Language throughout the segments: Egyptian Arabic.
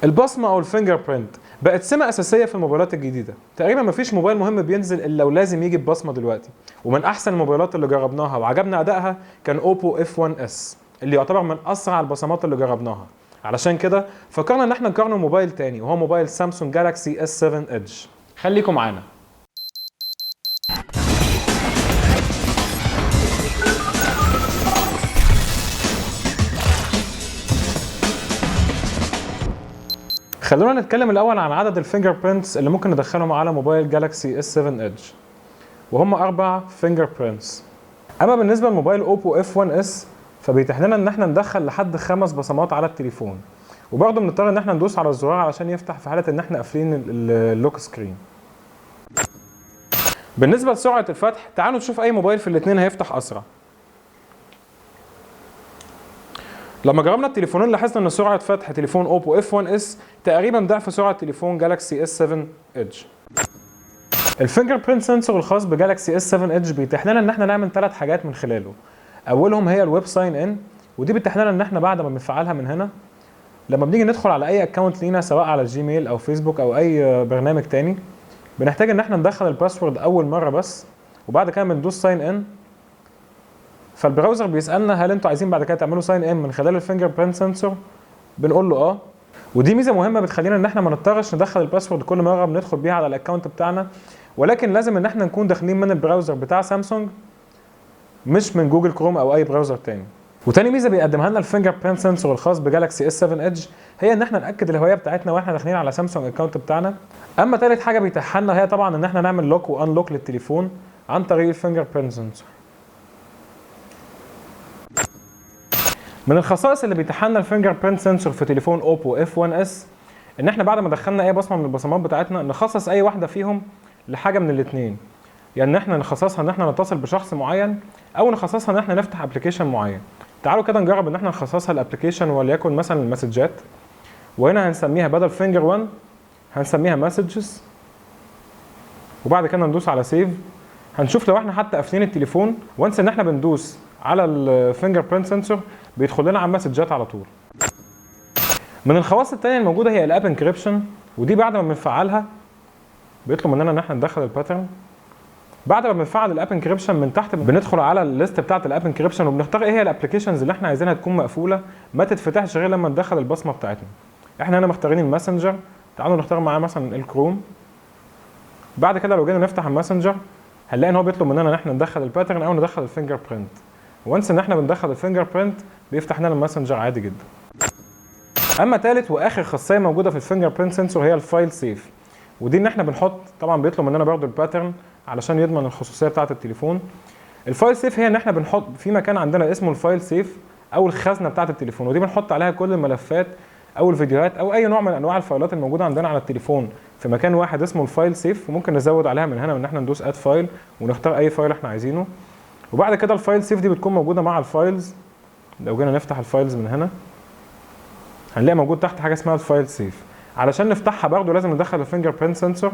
البصمة او ال fingerprint بقت سمه اساسية في الموبايلات الجديدة. تقريبا مفيش موبايل مهم بينزل الا ولازم يجي ببصمه دلوقتي. ومن احسن الموبايلات اللي جربناها وعجبنا ادائها كان اوبو F1s اللي يعتبر من اسرع البصمات اللي جربناها. علشان كده فكرنا ان احنا نقارنه موبايل تاني، وهو موبايل سامسونج جالاكسي S7 Edge. خليكم معانا. خلونا نتكلم الاول عن عدد ال fingerprints اللي ممكن ندخلهم على موبايل جالاكسي S7 Edge، وهم 4 fingerprints. اما بالنسبة لموبايل اوبو F1s فبيتيح لنا ان احنا ندخل لحد 5 بصمات على التليفون، وبرضه بنضطر ان احنا ندوس على الزرار علشان يفتح في حاله ان احنا قافلين ال lock screen. بالنسبة لسرعه الفتح، تعالوا نشوف اي موبايل في الاثنين هيفتح اسرع. لما جربنا التليفونين لاحظنا ان سرعة فتح تليفون اوبو F1s تقريبا ضعف سرعة تليفون جالاكسي S7 Edge. ال fingerprint sensor الخاص بجالاكسي S7 Edge بيتيح لنا ان احنا نعمل 3 حاجات من خلاله. اولهم هي ال web sign in، ودي بتتيح لنا ان احنا بعد ما بنفعلها من هنا لما بنيجي ندخل على اي account لينا سواء على جيميل او فيسبوك او اي برنامج تاني، بنحتاج ان احنا ندخل ال password اول مرة بس، وبعد كده بندوس sign in. فال browser بيسالنا هل انتوا عايزين بعد كده تعملوا sign in من خلال ال fingerprint sensor؟ بنقول له اه. ودي ميزة مهمة بتخلينا ان احنا ما نضطرش ندخل ال password كل مرة بندخل بيها على ال account بتاعنا، ولكن لازم ان احنا نكون داخلين من ال browser بتاع سامسونج مش من جوجل كروم او اي browser تاني. وتاني ميزة بيقدمها لنا ال fingerprint sensor الخاص بجالاكسي S7 Edge هي ان احنا ناكد الهوية بتاعتنا واحنا داخلين على سامسونج account بتاعنا. اما تالت حاجة بيتيحها لنا هي طبعا ان احنا نعمل lock و unlock للتليفون عن طريق ال fingerprint sensor. من الخصائص اللي بيتيحها لنا ال fingerprint sensor في تليفون اوبو F1s ان احنا بعد ما دخلنا اي بصمة من البصمات بتاعتنا نخصص اي واحدة فيهم لحاجة من الاثنين، يعني ان احنا نخصصها ان احنا نتصل بشخص معين او نخصصها ان احنا نفتح application معين. تعالوا كده نجرب ان احنا نخصصها ال application، وليكن مثلا المسجات، وهنا هنسميها بدل finger 1 هنسميها messages، وبعد كده ندوس على save. هنشوف لو احنا حتى قافلين التليفون once ان احنا بندوس على ال fingerprint sensor بيدخل لنا على المسجات على طول. من الخواص الثانية الموجودة هي ال app encryption، ودي بعد ما بنفعلها بيطلب مننا ان احنا ندخل ال pattern. بعد ما بنفعل ال app encryption من تحت بندخل على ال list بتاعه ال app encryption وبنختار ايه هي ال applications اللي احنا عايزينها تكون مقفولة ما تتفتحش غير لما ندخل البصمة بتاعتنا. احنا هنا مختارين الماسنجر، تعالوا نختار معاه مثلا الكروم. بعد كده لو جينا نفتح الماسنجر هنلاقي ان هو بيطلب مننا ان احنا ندخل ال pattern او ندخل ال fingerprint. once ان احنا بندخل ال fingerprint بيفتح لنا الماسنجر عادي جدا. اما ثالث واخر خاصية موجودة في ال fingerprint sensor هي ال file safe، ودي ان احنا بنحط طبعا بيطلب مننا برضو ال pattern علشان يضمن الخصوصية بتاعه التليفون. ال file safe هي ان احنا بنحط في مكان عندنا اسمه ال file safe او الخزنة بتاعه التليفون، ودي بنحط عليها كل الملفات او الفيديوهات او اي نوع من انواع الفايلات الموجودة عندنا على التليفون في مكان واحد اسمه ال file safe. وممكن نزود عليها من هنا ان احنا ندوس add file ونختار اي file احنا عايزينه. وبعد كده ال file safe دي بتكون موجودة مع ال files. لو جينا نفتح ال files من هنا هنلاقي موجود تحت حاجة اسمها ال file safe. علشان نفتحها برضو لازم ندخل ال fingerprint sensor.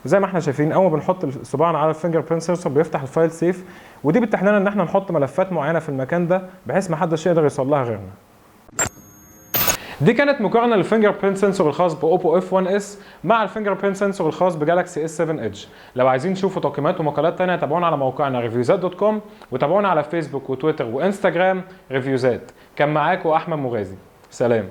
زي ما احنا شايفين اول ما بنحط صباعنا على ال fingerprint sensor بيفتح ال file safe، ودي بتتيح لنا ان احنا نحط ملفات معينة في المكان ده بحيث ما حدش يقدر يوصل لها غيرنا. دي كانت مقارنة لل fingerprint sensor الخاص باوبو F1s مع ال fingerprint sensor الخاص بجالاكسي S7 Edge. لو عايزين تشوفوا تقييمات ومقالات ثانية تابعونا على موقعنا ريفيوزات.com، وتابعونا على فيسبوك وتويتر وانستجرام ريفيوزات. كان معاكم احمد مغازي، سلام.